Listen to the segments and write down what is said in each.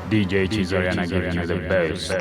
DJ Chizoriana gives you the best.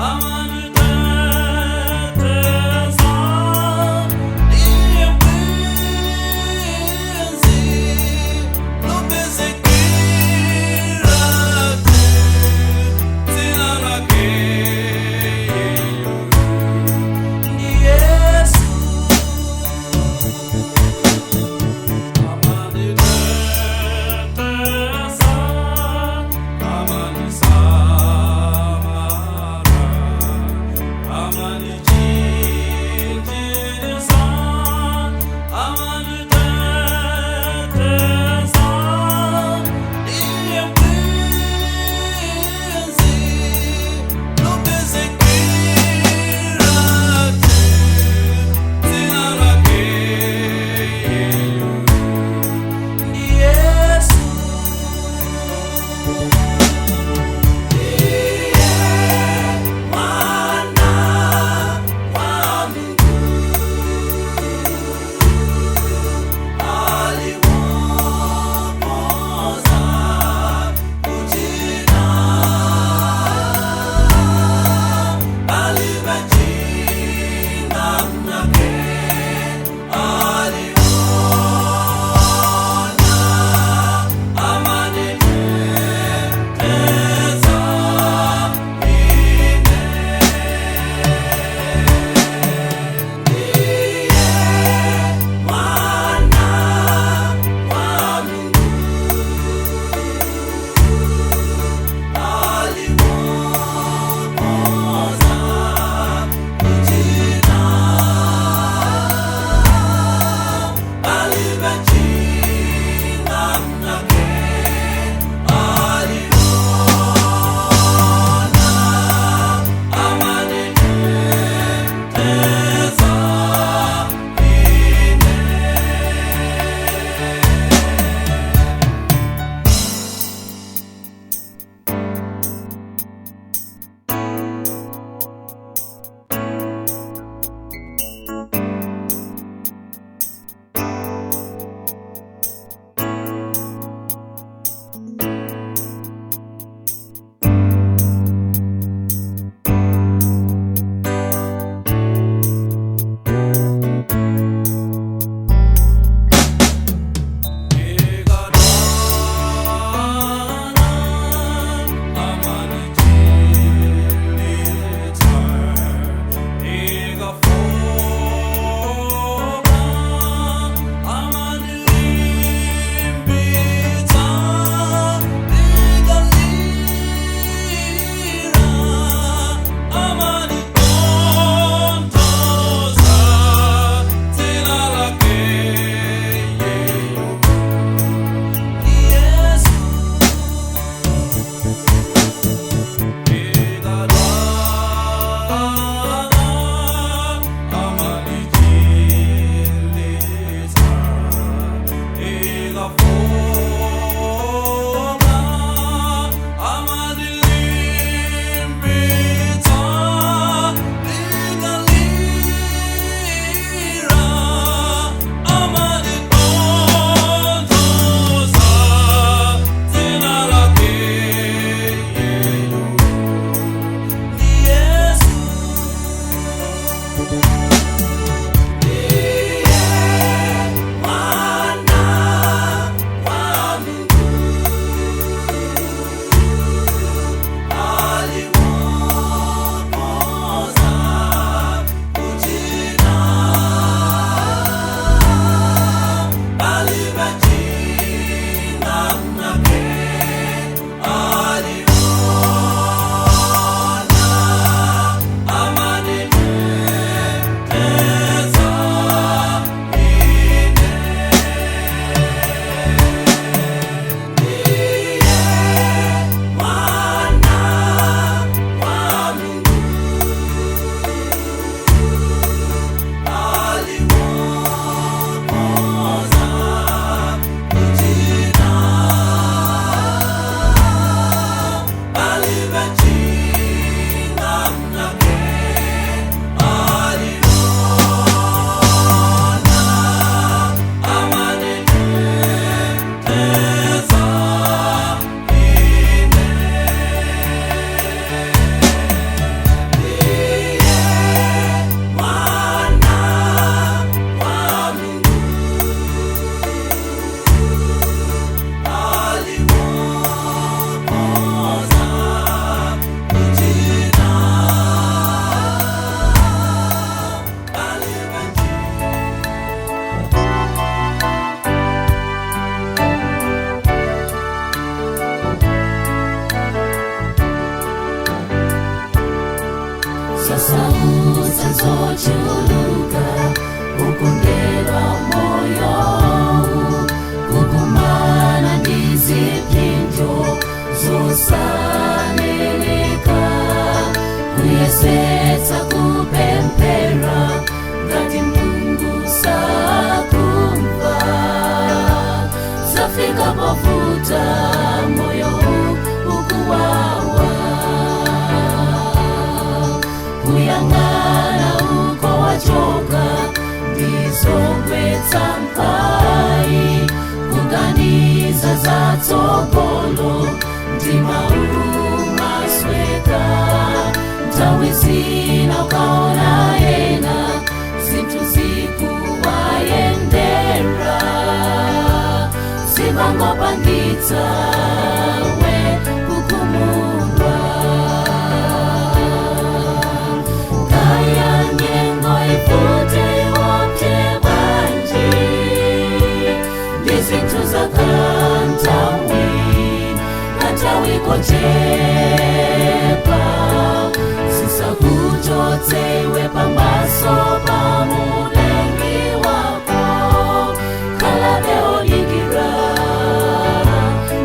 Aman Zosautsa zochuluka, ukundela moyo, kukumana ndiziphinjo zosaneleka, kuyesetsa kupemphera ngati Mulungu sakumva. Zafika povuta, moyo ukuwawa, kuyang'ana uko wachoka ndizogwetsa mphwayi, kuganiza zatsogolo mtima umasweka. Nthawi zina ukaona ena zinthu zikuwayendera, zimangopangitsa we kukhumudwa. Kaya nyengo ivute wopye bwanji, ndizinthu zakanthawi, kanthawi kochepa, zisakuchotse iwe pamaso pa Mulengi wako. Khalabe odikira,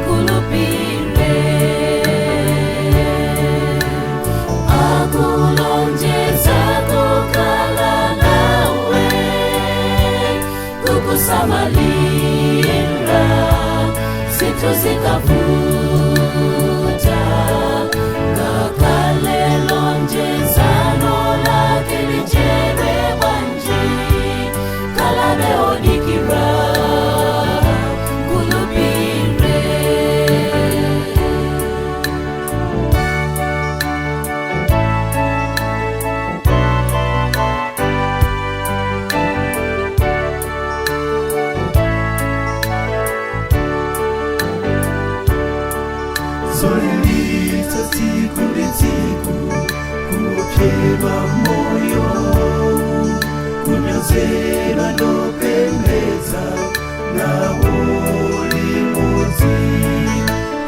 khulupire, akulonjeza kukhala nawe, kukusamalira zinthu zikavuta, ngakhale lonjezano lake lichedwe bwanji. Khalabe odikira, khulupire. Zolilitsa tsiku ndi tsiku, kuopsedwa moyo, kunyozedwa ndopembedza nawo limodzi,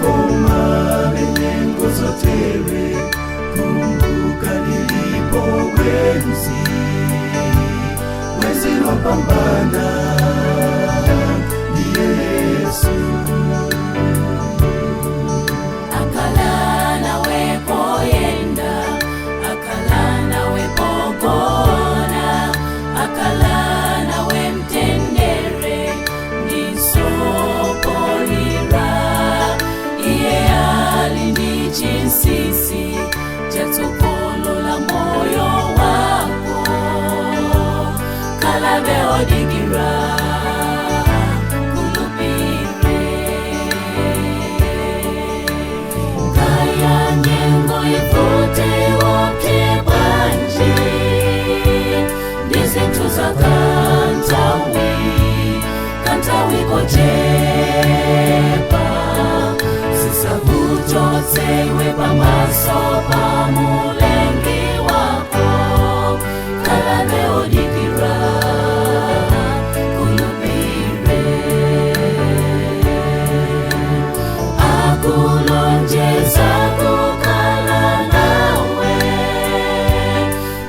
koma nyengo zotere kumbuka lilipo bwenzi, bwenzi lopambana ndiye Yesu. Akhala nawe poyenda, akhala nawe pogona, akhala nawe mtendere ndisopolira. Iye ali ndi chinsinsi chatsogolo la moyo wako. Khalabe odikira, khulupire. Kaya nyengo ivute wopye bwanji, ndizinthu zakanthawi, kanthawi kochepa, zisakuchotse iwe pamaso pa Mulengi wako. Khalabe odikira, khulupire, akulonjeza kukhala nawe,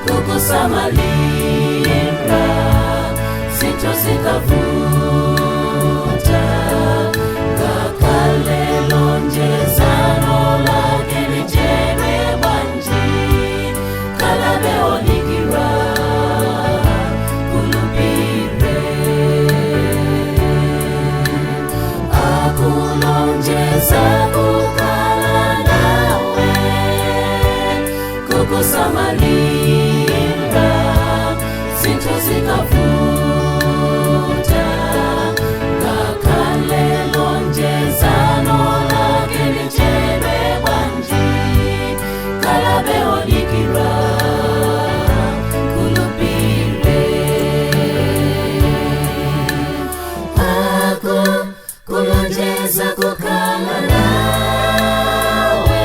kukusamalira zinthu zikavuta, ngakhale lonjezano lake lichedwe bwanji. Khalabe odikira, khulupire, akulonjeza kukhala nawe, kukusamalira zinthu zikavuta, ngakhale lonjezano lake lichedwe bwanji. Khalabe odikira, khulupire, ako kulonjeza kukhala nawe.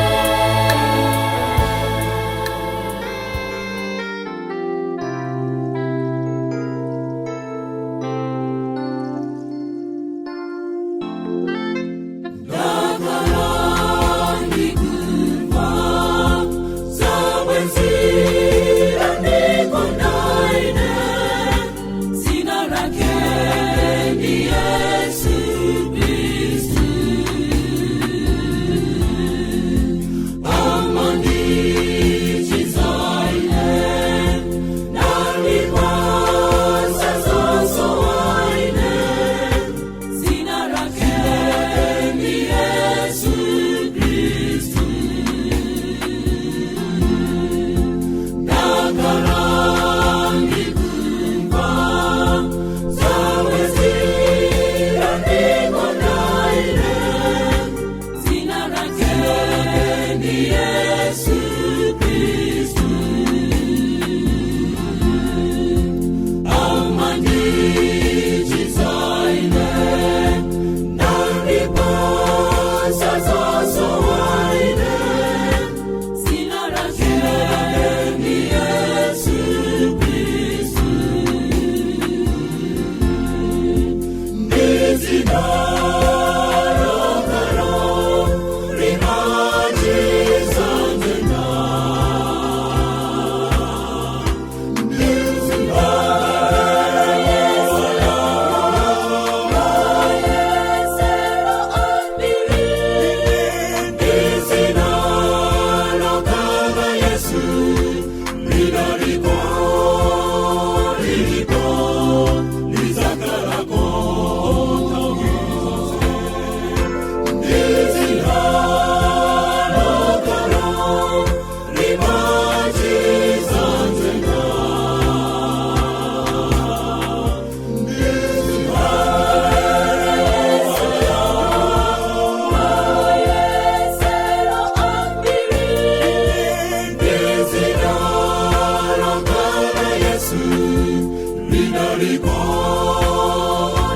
Yesu linaliko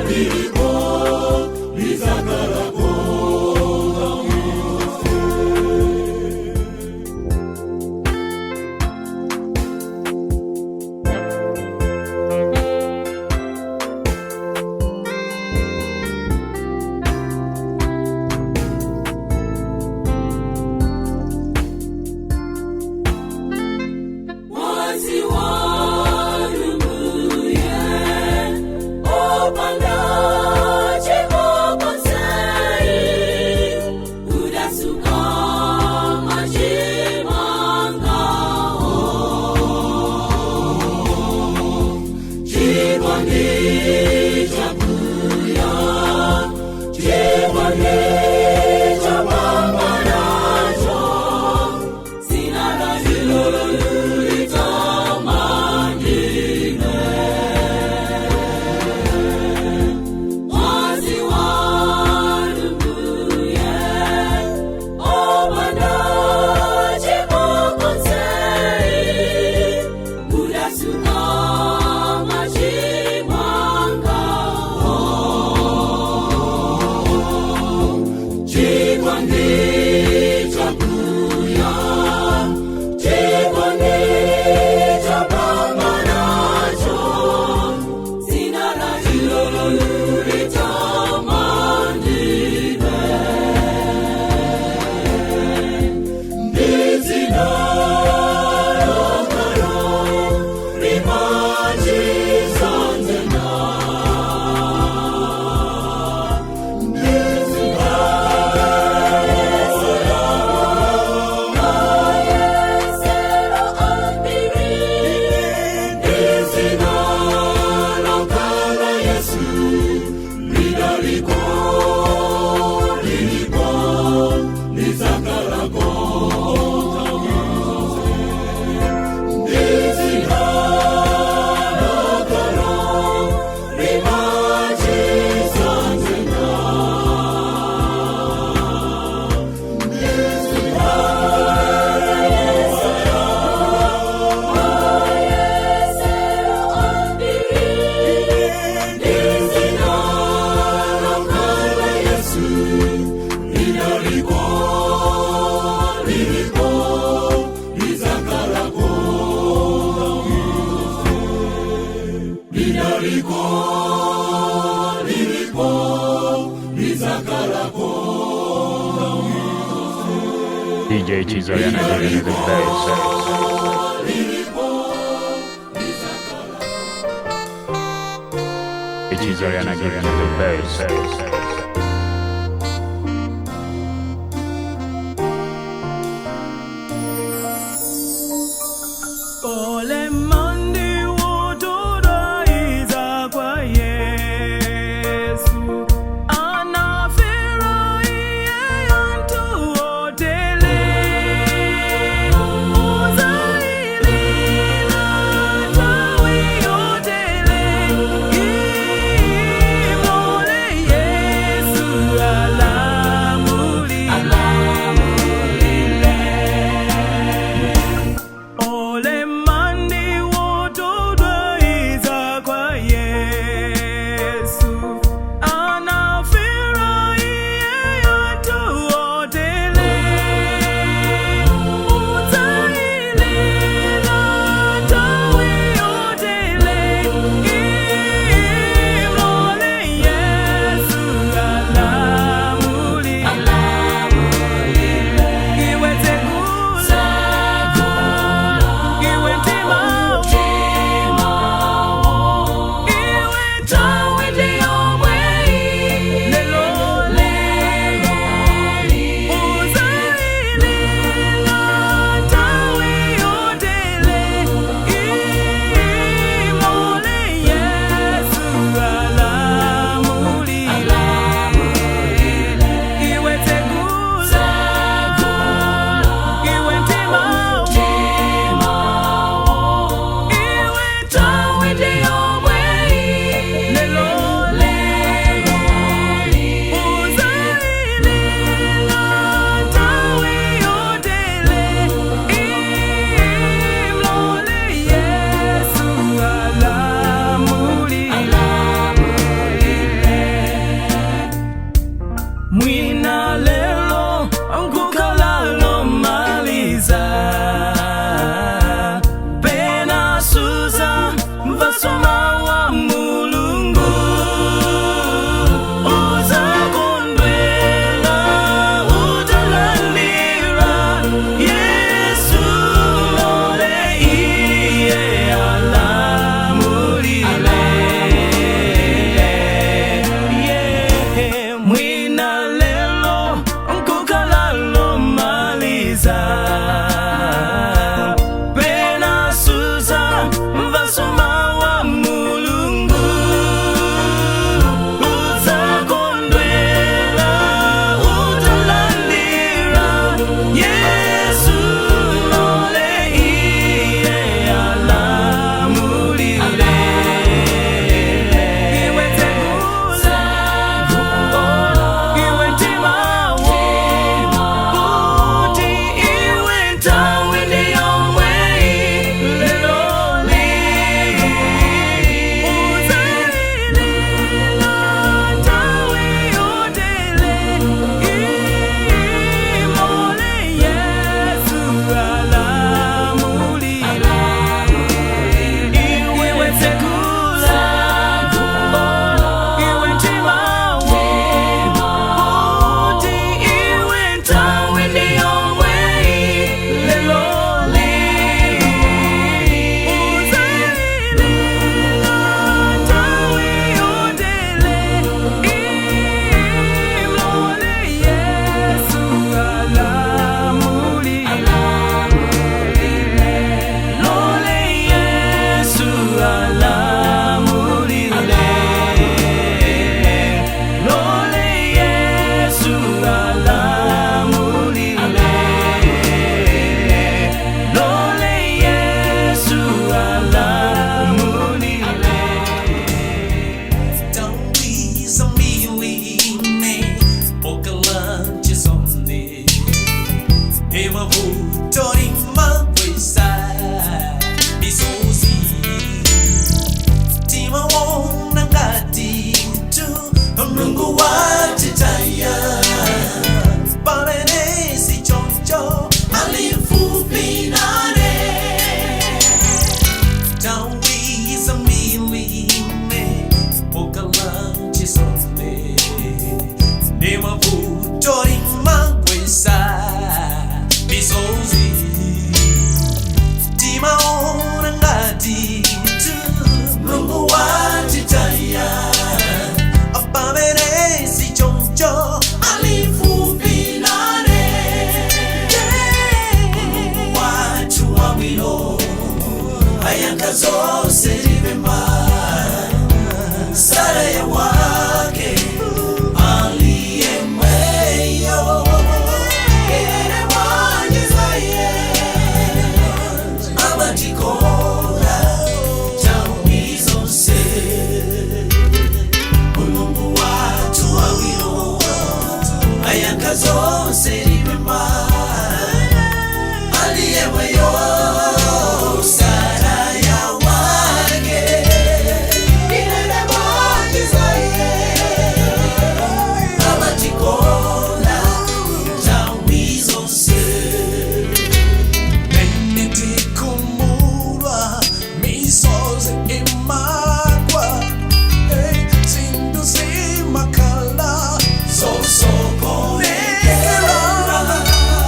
liliko lizakalako. Mwazi wanumbuye opanda chimokonsei udasuka machimangao chikondi chakuya chikondi chapambanacho Chikondi chakuya chikondi chapambanacho DJ Chizoriana giving you the best. Chizoriana giving you the best. Ole mandi wotodaiza kwa Yesu anafurahia yantu otele uzailila tawi otele imole Yesu. Zonse limema Sara ya wake aliyemweyo Yerewanjizaye Amatikola Tawi zonse Mulungu watu wawilo Ayanga zonse limema Aliyemweyo Sara ya wake Amatikola Tawi zonse Netikumulwa misozi imagwa zindu zimakhala Sosokonekera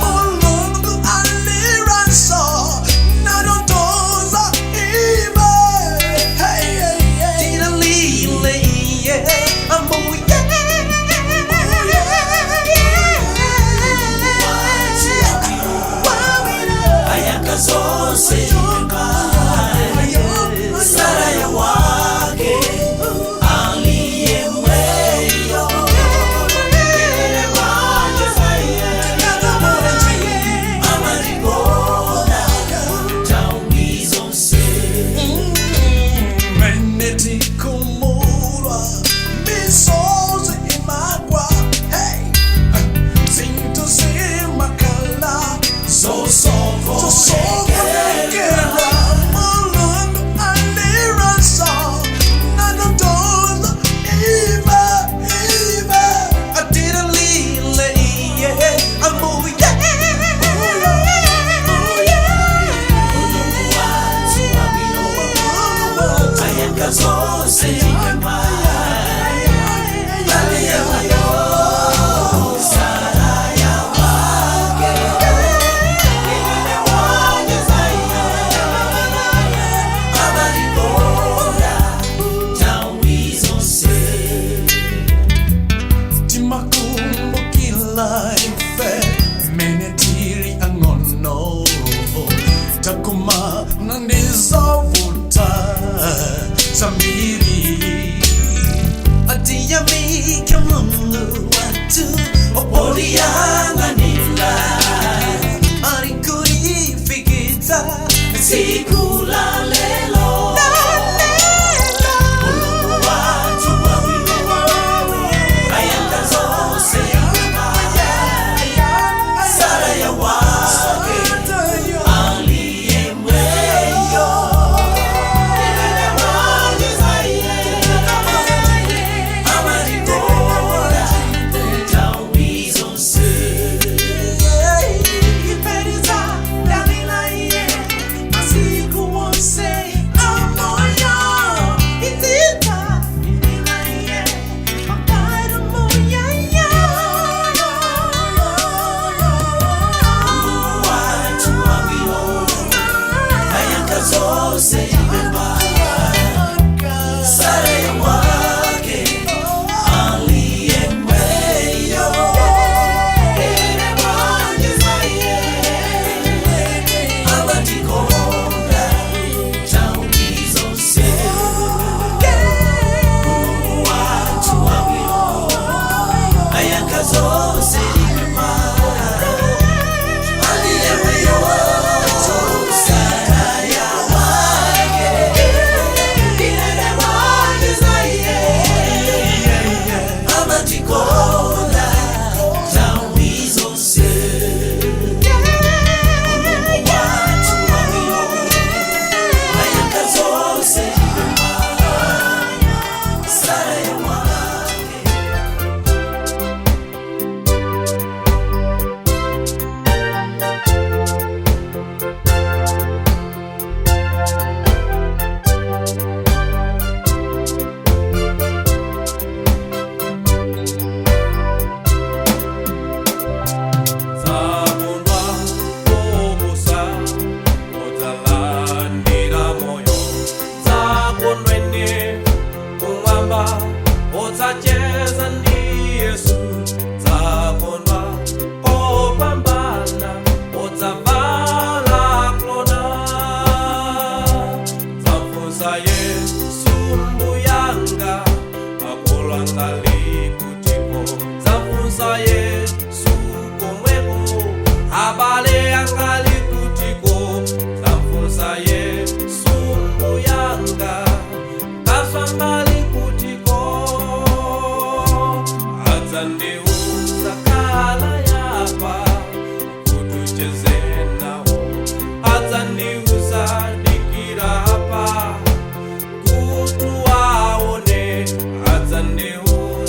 Mulungu aliranso nadontoza ive. Hey, hey, hey. Tinalile iye ambuye Ayaka zonse Sara ya wake aliyemweyo Amarikona tawi zonse Menetikumulwa misozi imagwa. Hey, zindu zimakhala Sosokonekera Sosokonekera Mulungu aliranso nadontoza ive ive. Atiralile iye ambuye Ayaka zonse Zamfunsa Yesu mbuyanga, makolo angali kutiko. Zamfunsa Yesu komweko, abale angali kutiko. Zamfunsa Yesu mbuyanga, kaswangali kutiko. Adzandiuza kala yapa, kutucheze nawo. Adzandiuza dikira apa, kutu waone. Adzandiuza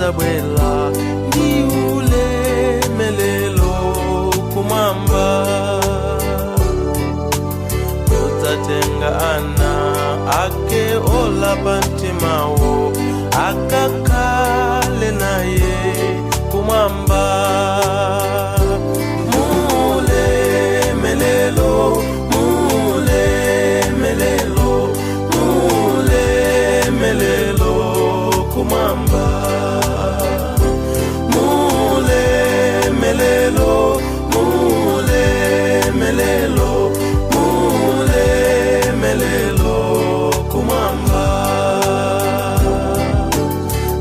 adzabwela ndi ulemelelo kumwamba, kudzatenga ana ake olapa mtimawo akakhale naye kumwamba. Mulemelelo, mulemelelo, mulemelelo kumwamba. Mulemelelo, mulemelelo, mulemelelo kumwamba.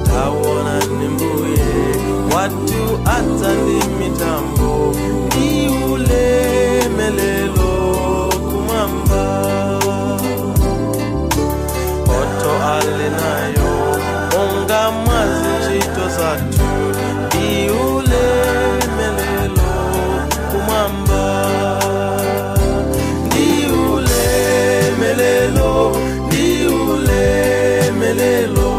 Taona ni mbuye watu adza ndi mitambo ndi ulemelelo kumwamba. Oto ali nayo monga mwazi ntchito zathu ndi ulemelelo kumwamba. Ndi ulemelelo, ndi ulemelelo,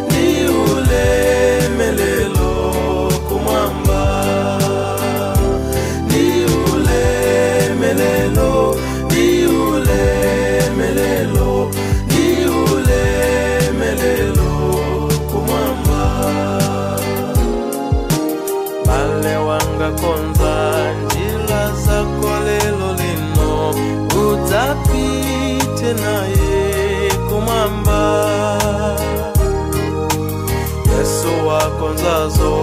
ndi ulemelelo kumwamba. Ndi ulemelelo, ndi ulemelelo, ndi ulemelelo kumwamba. Bale wanga konza njira zako lelo lino, udzapite naye kumwamba. Yesu wakonzazo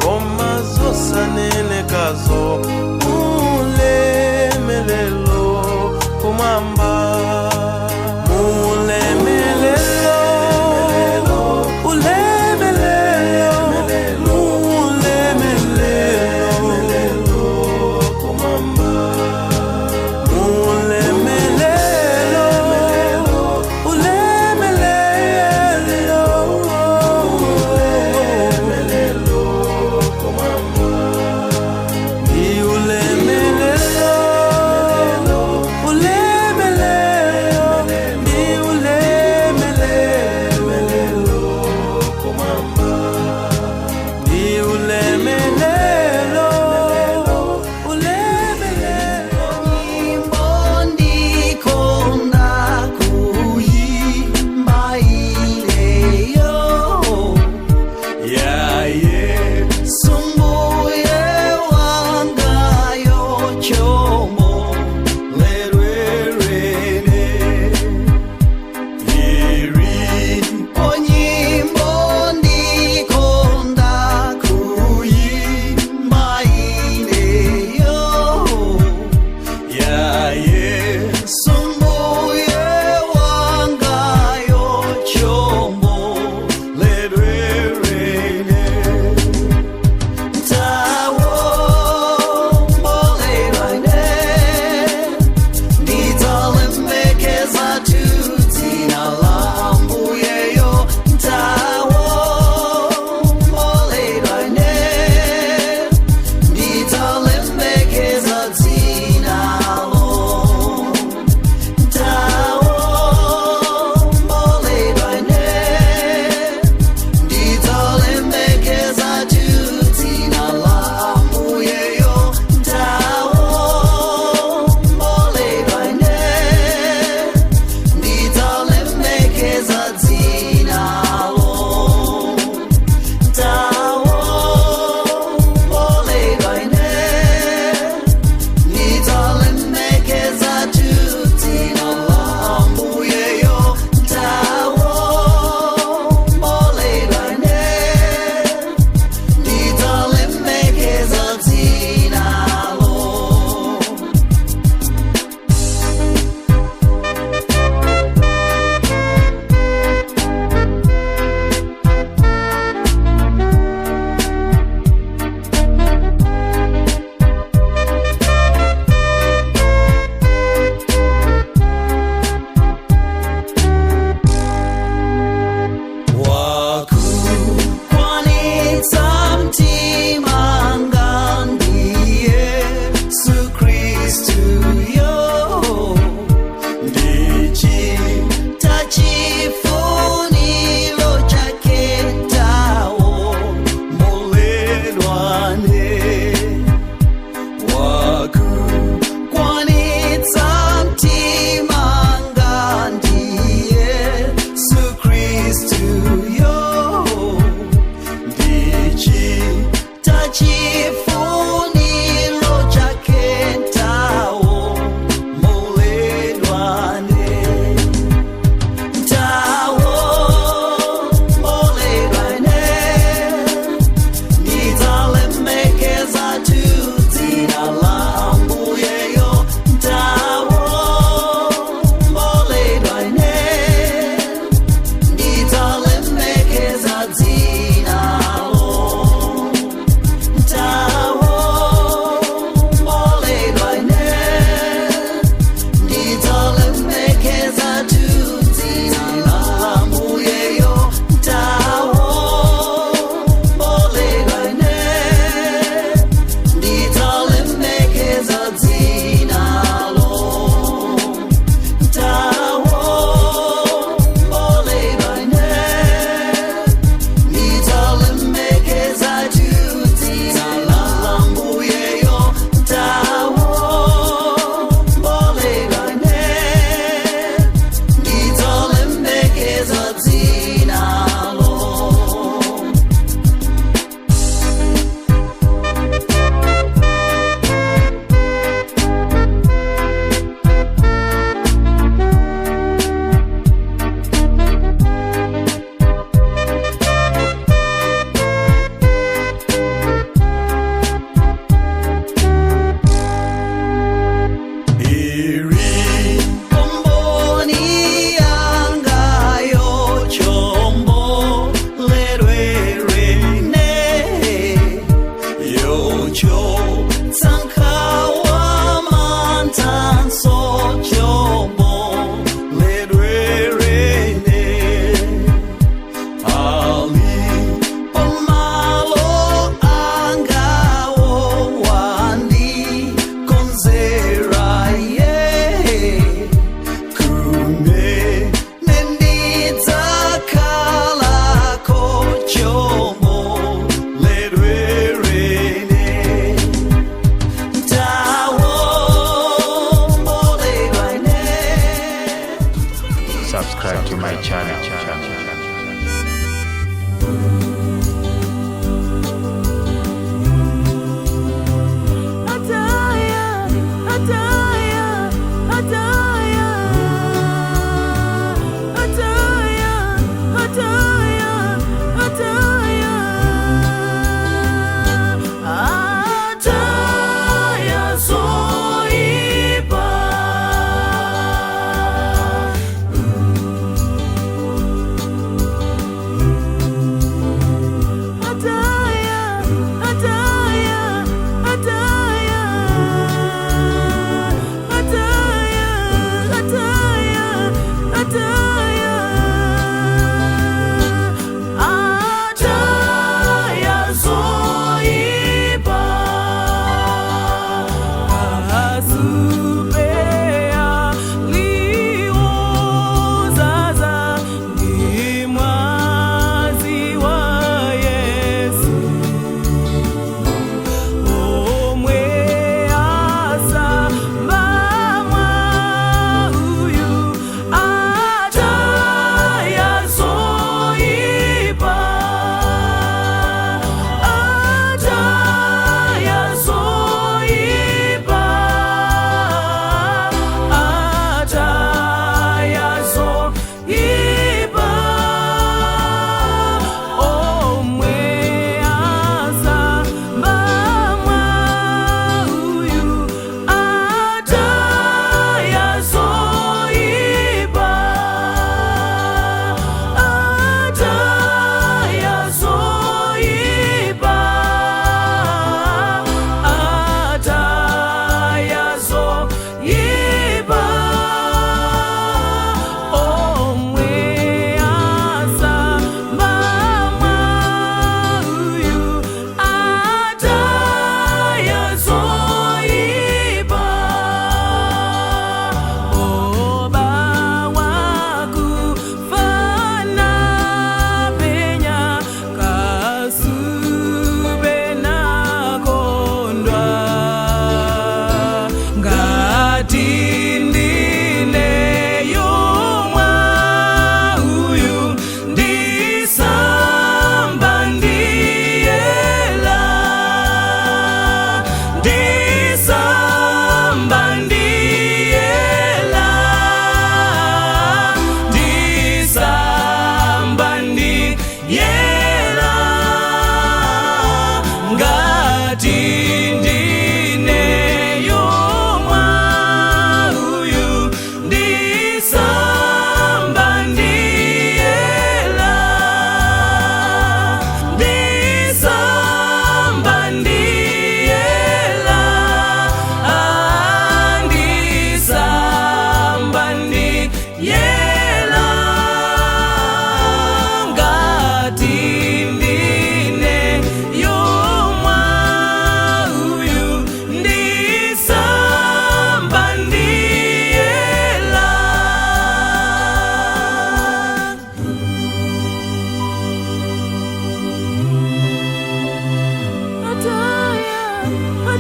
koma zosanenekazo, mulemelelo kumwamba. Mulemelelo, ulemelelo, mulemelelo kumwamba. Mulemelelo, ulemelelo, mulemelelo kumwamba. Ndawombodwane wakukwanitsa mtima ngandiye Yesu Kristu yo ndichita chifuniro chake ndawomboledwane ndawomboledwane ndidzalemekeza dzina la Ambuyeyo ndawomboledwane ndidzalemekeza dzinalo.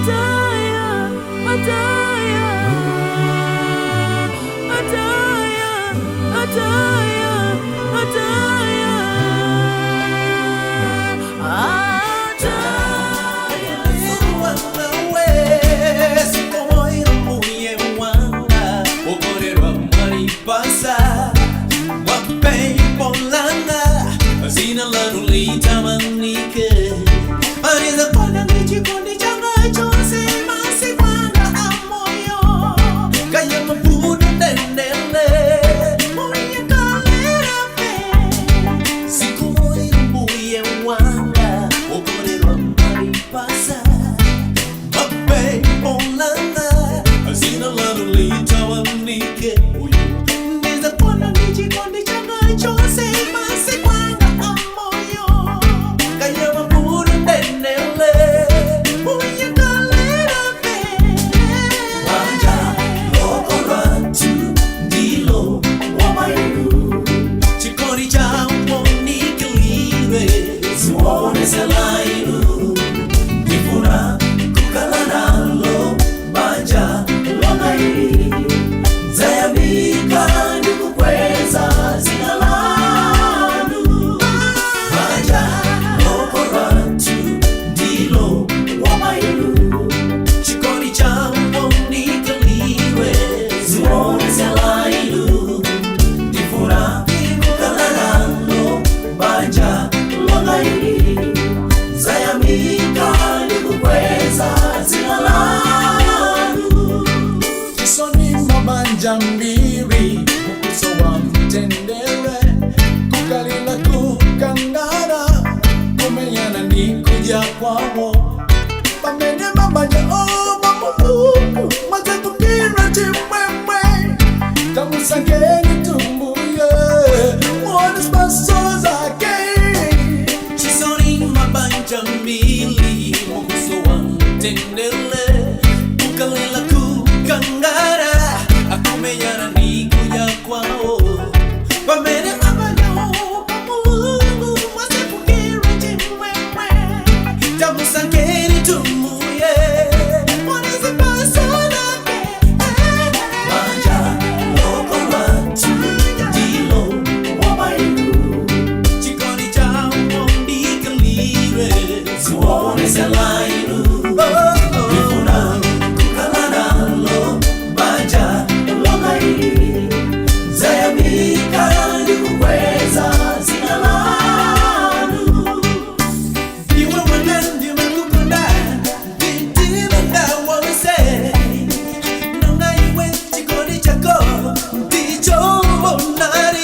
Ataya, ataya, ataya, ataya, ataya, Pasa. Selainu Ndifuna kukhala nalo banja longaili Zayamika ndikukweza zina lanu Banja lokoratu ndilo wamailu Chikoni chawo nikaliwe ziwone zelailu Ndifuna kukhala nalo banja longaili Zayamika ndikukweza zina lanu Isoni mabanja mbiri Mukuso wa mtendere Kukalila kukangana Kumenyana ni kuja kwawo Pamene mabanja oba muluku Maze kukira chimwemwe Tamusangeni tumbuye Mwone spaso zake. Chisoni mabanja mbili Muguso wa mtendele Kukalela kukangara Akumenyana ni kuja kwao Pamene mabanja oba mulungu Maze kukira chimwemwe Tamusangeni tumuye Mwone spaso zake. Banja loko lwatu ndilo wabailu Chikoni chawo ndikalire ziwone zelailu Ndifuna kukhala nalo banja longaili Zayamika ndikukweza zina lanu Iwe wena ndimekukonda ndintimenda wonse Nonga iwe chikoni chako ndichobonari.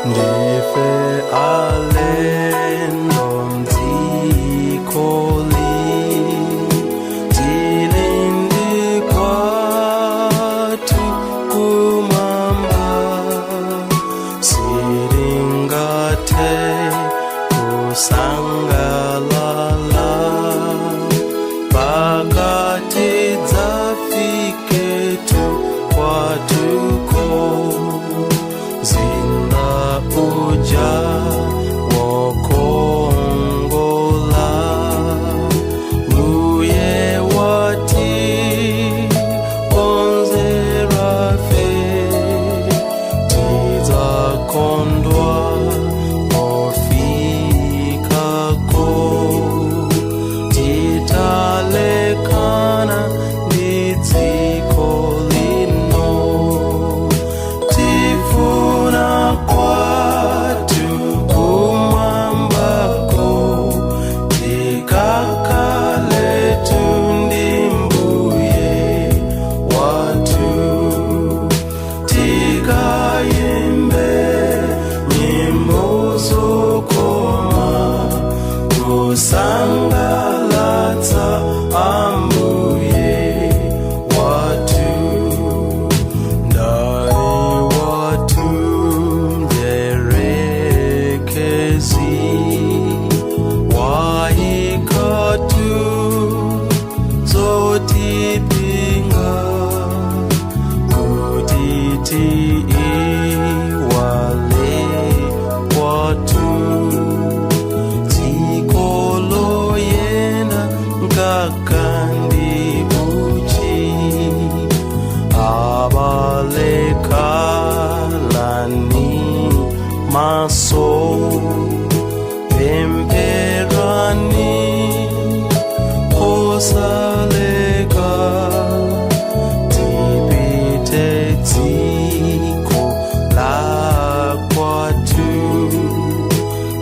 Ndife alendo mdzikoli, tilindi kwathu kumwamba, siringathe kusangalala pakati dzafiketu kwathuko. Zinda uja wokongola, uye wati konzerafe, tidzakondwa pofikako, titalekana ndi dziko lino. Tifuna kwathu kumwambako, tikakale ndi mbuye wathu, tikayimbe nyimbo zokoma kusangalatsa ambuye wathu. Ndani watu mdierekezi waikatu zotipinga, kuti tiiwale kwathu, dzikolo yena mkaka ndi uchi. Abalekalani maso, pempherani osaleka, tipite dziko la kwathu,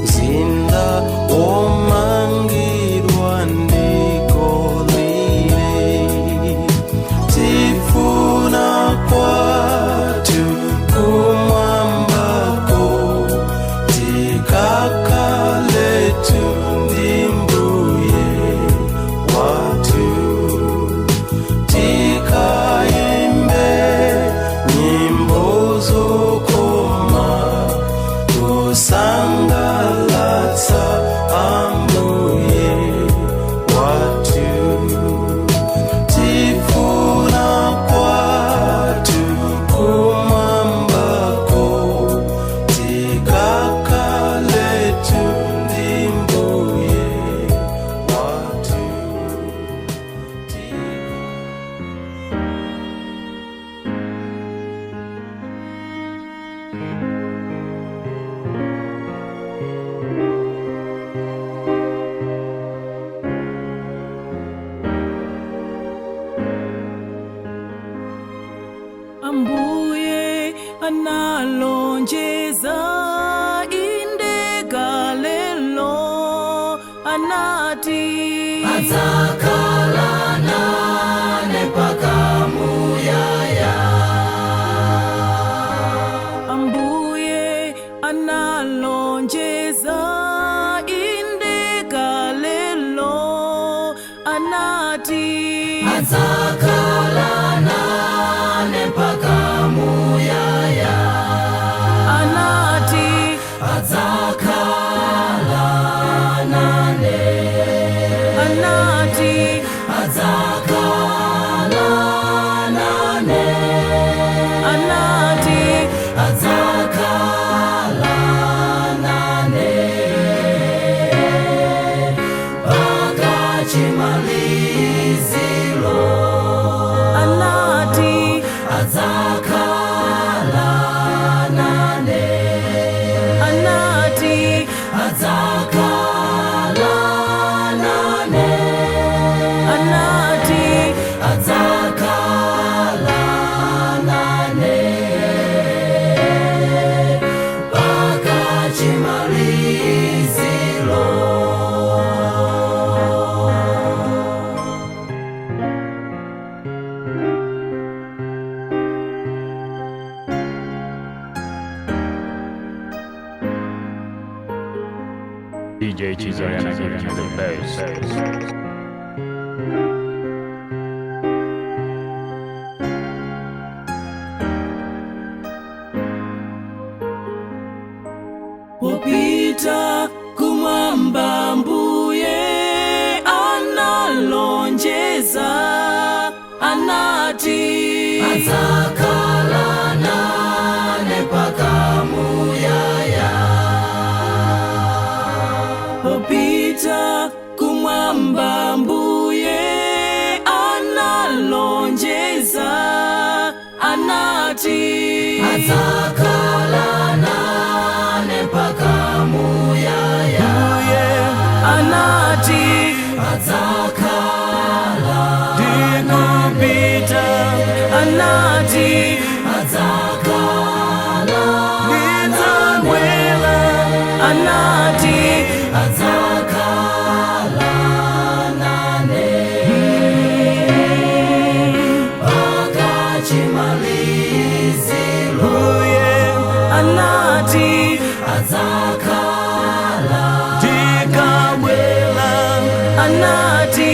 mzinda womangidwa ndi golide. Tifuna kwathu kumwambako, tikakale ndi mbuye wathu, tikayimbe nyimbo zokoma kusangalatsa ambuye wathu. Tifuna kwathu kumwambako, tikakale ndi mbuye wathu. Ambuye analonjeza indekalelo anati Adzakhala nane mpaka muyaya. Ambuye analonjeza indekalelo anati Adzakhala nane mpaka muyaya. Anati Adzakhala nane. Anati Adzakhala nane. Anati Adzakhala nane. Mpaka chimaliziro. Anati Adzakhala nane. Anati Adzakhala nane. Anati Adzakhala nane. DJ Chizoriana giving you the best. Popita kumwamba mbuye analonjeza anati Adzakhala nane mpaka muyaya. Popita kumwamba mbuye analonjeza anati Adzakhala nane mpaka muyaya. Mbuye anati Adzakhala ndikupita anati adzakhala ndidzabwera anati adzakhala nane mpaka chimaliziro. Mbuye anati Adzakhala ndikabwera anati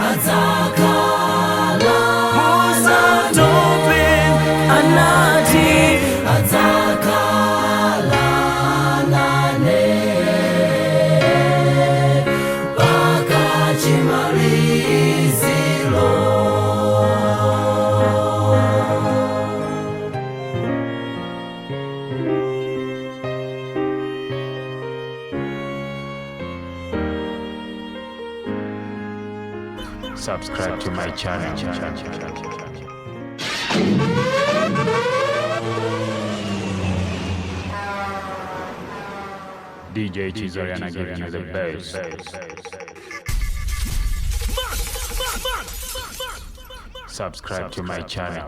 adzakhala musatope anati adzakhala nane mpaka chimaliziro. Subscribe to my channel. DJ Chizoriana giving you the best. Subscribe to my channel.